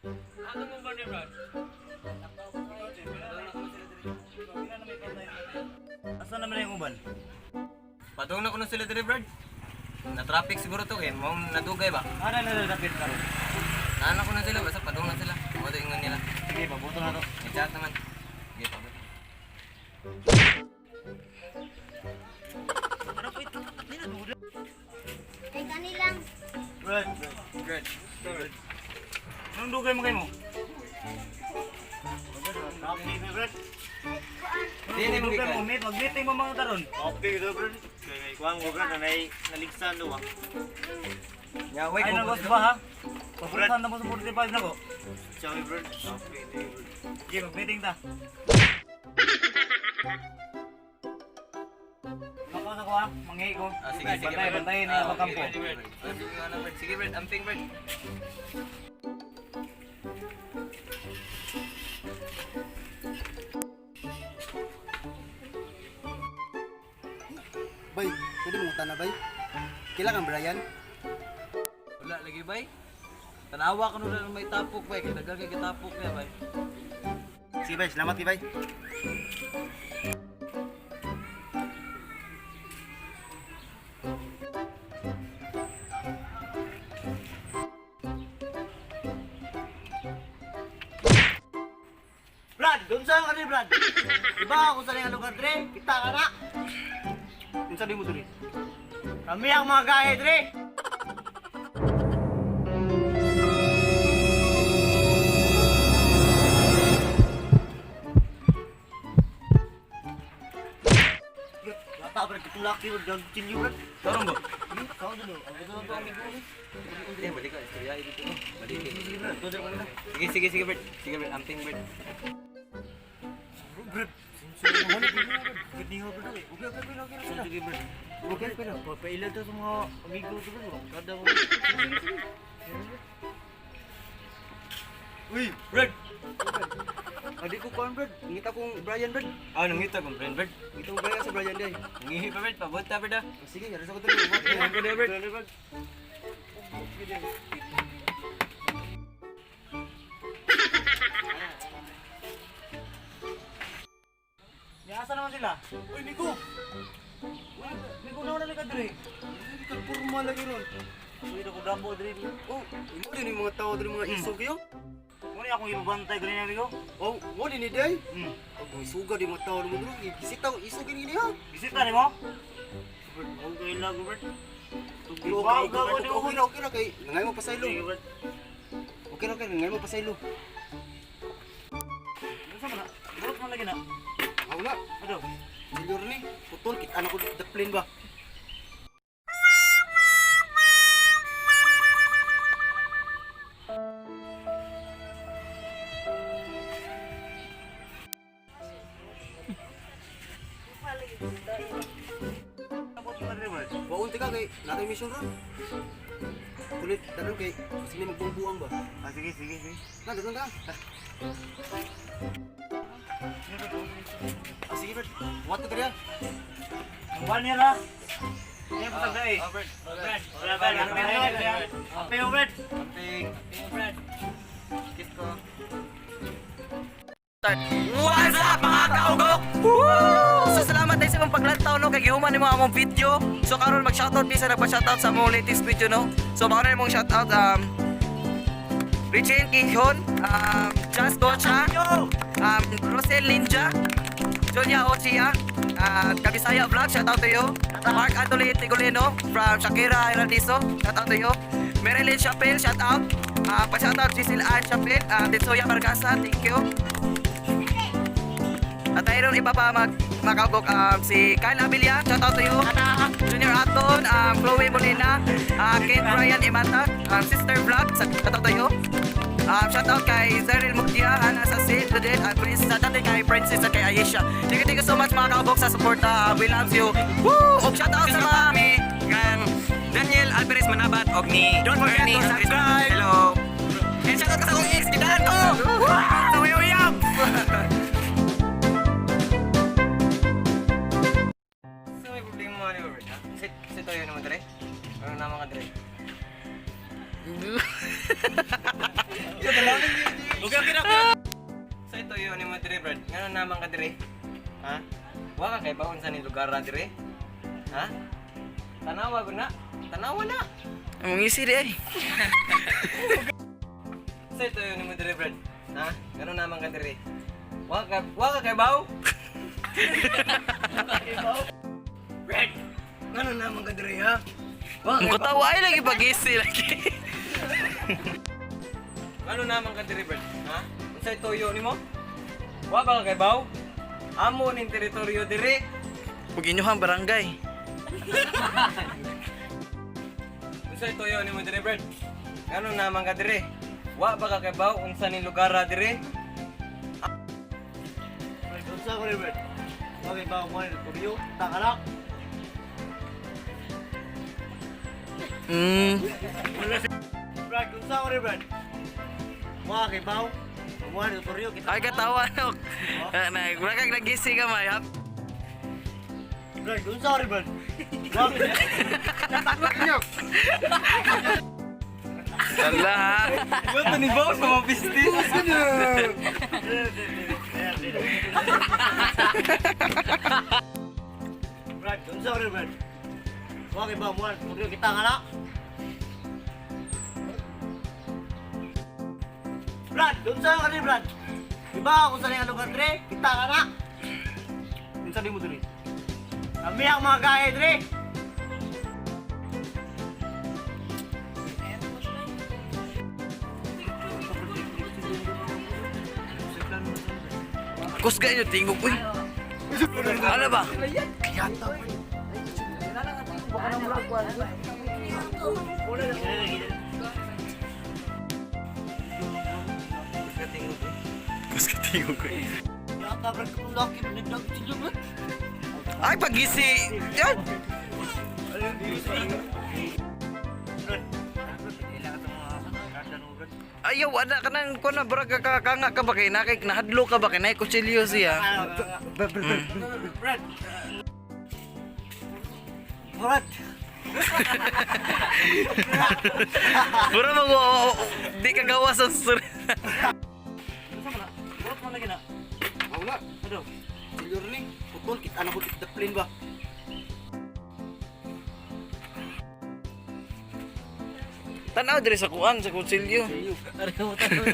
Ano mo ba ni Brad? Asa naman yung uban? Padung na ko na sila diri, Brad. Na traffic siguro to kay mong nadugay ba. Ano na dapit karon? Naana ko na sila basta padung na sila. Mo to ingon nila. Sige, pabuto na to. May chat naman. Sige, pabuto. Ay, kanilang. Brad, Brad. Brad. anong dugay mo kayo mo? Kape, Brad. Di ni mo Dugay mo, gikan. mate. Mag-meeting mo mga taron. Kape do bro. Kay kuan ko bro na naligsan do ah. Ya, wait. Ay, nagos ba ha? Papuntahan na mo sa 45 na ko. Chow bro. Kape do bro. Sige, mag-meeting ta. Ako sa ko ha, manghi ko. Ah, sige, sige. Bantay, Brad. bantay na Ah, ang okay, kampo. Brad, Brad. Ah, sige, ano, Brad. Sige, Brad. Amping, Brad. Bay, pwede mong na bay? Kailangan Brian? Wala lagi bay. Tanawa ko na lang may tapok bay kay daghang kay gitapok niya bay. Sige bay, salamat bay. Brad, doon sa ka ni Brad. Iba ako sa nga lugar dre. Kita ka na. Unsa di mo diri? Kami ang mga gahe dre. Bata brad, kitulaki bro, dag chilyo brad. Tarong ba? Sao dulu? Ang ito to amigo. Eh, balik ka. Istorya dito ko. Balik. Sige, sige, sige, Brad. Sige, Brad. Amping, Brad. Brad, Good ni bro. Okay, okay, okay, okay. Sige bro. Okay, pero Papaila to sa mga amigo to bro. Kada mo. Uy, Brad. Adi ko kuan Brad. Ngita kong Brian Brad. Ah, nangita kong friend, Brad. Ngita kong Brian sa Brian day. Nangihi pa, Brad. Pabuta, Brad, ah. Sige, yari sa ko diri. Brad, Brad. Brad. Asa naman sila? Uy, Miko! Uy, Miko, nauna na ka dre. Hindi ka porma lagi ron. Uy, ako damo dre. Oh, imo din yung mga tao diri mga isog yo. Muna akong ibabantay ganyan, Miko. Oh, mo din ni day. Hmm. Oh, isuga di mga tao mo diri. Bisitaw isog gini niya. Bisita ni mo? Brad, okay lang bro. Pero okay, okay, okay, ra, okay ra kay nangay mo pasaylo. Sige bro. Okay ra kay nangay mo pasaylo. Ano man na? Burot man lagi na. Aw na, Ano? milyor ni. Putol kit anak ko the plane ba. Abot mo na dre, Brad. Waon ka kay natay mission ron. Kulit danon kay kasi ni magbungbuang ba. Ah, sige, sige, sige. Na danon ka. Ah, sige Brad. What to diri? Ang banner ha? Yan pa sa Ah, Brad. Brad, Brad, Brad, Brad. Amping, Brad. Amping. Amping, Brad. Kiss ko. What's up mga kaugok? Woo! So salamat tayo sa imong paglantaw no kay gihuman nimo among video. So karon mag-shoutout bisa nagpa-shoutout sa among latest video no. So mao na imong shoutout Richie Quinjon, Just Gocha, Rosel Ninja, Julia Ochia, Kabisaya Vlog, shout out to you. Mark Anthony Tigolino from Shakira Heraldiso, shout out to you. Marilyn Chapel, shout out. Pa-shout out Giselle Ann Chapel, Tetsuya Vargasa, thank you. At ayun iba pa mag makabok si Kyle Abilia, shout out to you. Junior Aton, Chloe Molina, Ken Brian Imata, Sister Vlog, shout out to you. Shout out kay Zeril Mugdia, Hana Sasid, Ludel, at Prince, shout out din kay Princess at kay Aisha. Thank you so much mga kabok sa suporta. We love you. Woo! Og shout out sa mga mi kan Daniel Alvarez Manabat og ni Don't forget Ernie to Alvarez. subscribe. Hello. And shout out ka sa akong ex, gidahan ko. Sa uyab. So may problema ni Robert, ha? Si si Toyo naman dire. Ano naman ka dire? Ngano naman ka dire? Ha? Wa ka kay baon sa ni lugar ra dire? Ha? Tanawa gud na. Tanawa na. Among isi di ay. Sa ito yun mo dire, Brad. Ha? Ngano naman ka dire? Wa ka kay baw? Brad. Ngano naman ka dire ha? Wa Ang ka kay baw? katawa ay lagi pag-isi lagi. Ngano naman ka dire, Brad? Ha? Unsay tuyo nimo? Wa ba ka kay baw? Amo ning teritoryo dire. Pag inyuhang barangay. Unsay tuyo nimo dire, Brad? Ngano naman ka dire? Wa ba ka kay baw unsa ning lugar ra dire? Brad, unsa ko rin, Brad? Okay ba mo ni Kuryo? Takalak. Brad, unsa ko rin, Brad? Wa kay baw. Mo ni Kuryo kita. Ay katawa nok. Na, wala kang nagisi ka may hap. Brad, unsa ko rin, Brad? Wa Wala ha. Ito ni Boss, mga pistis. Brad, unsa ko rin, Brad? Wa kay baw mo ni Kuryo kita nga. Brad, unsa ka rin, Brad? Diba ako sa rin lugar dre? Kita ka na. Unsa di mo dre? Kami ang mga gahe dre. Kusga inyo tingog uy. Ano ba? Kusga tingog uy. Yata Brad, kung laki nagdag sila Brad. Ay pag-isi. Yan. Ayaw, ana ka nang kuno bra ka kanga ka ba kay nakay nahadlo ka ba kay nay kutsilyo siya. Brad. Brad. Bura mag di ka gawas ang story. Unsa man na? Brad man lagi na. Wala. Ano? Silyo rin. Putol kita anak ko kita plane ba. Tanaw dire sa kuan sa kutsilyo. Ari mo tanaw.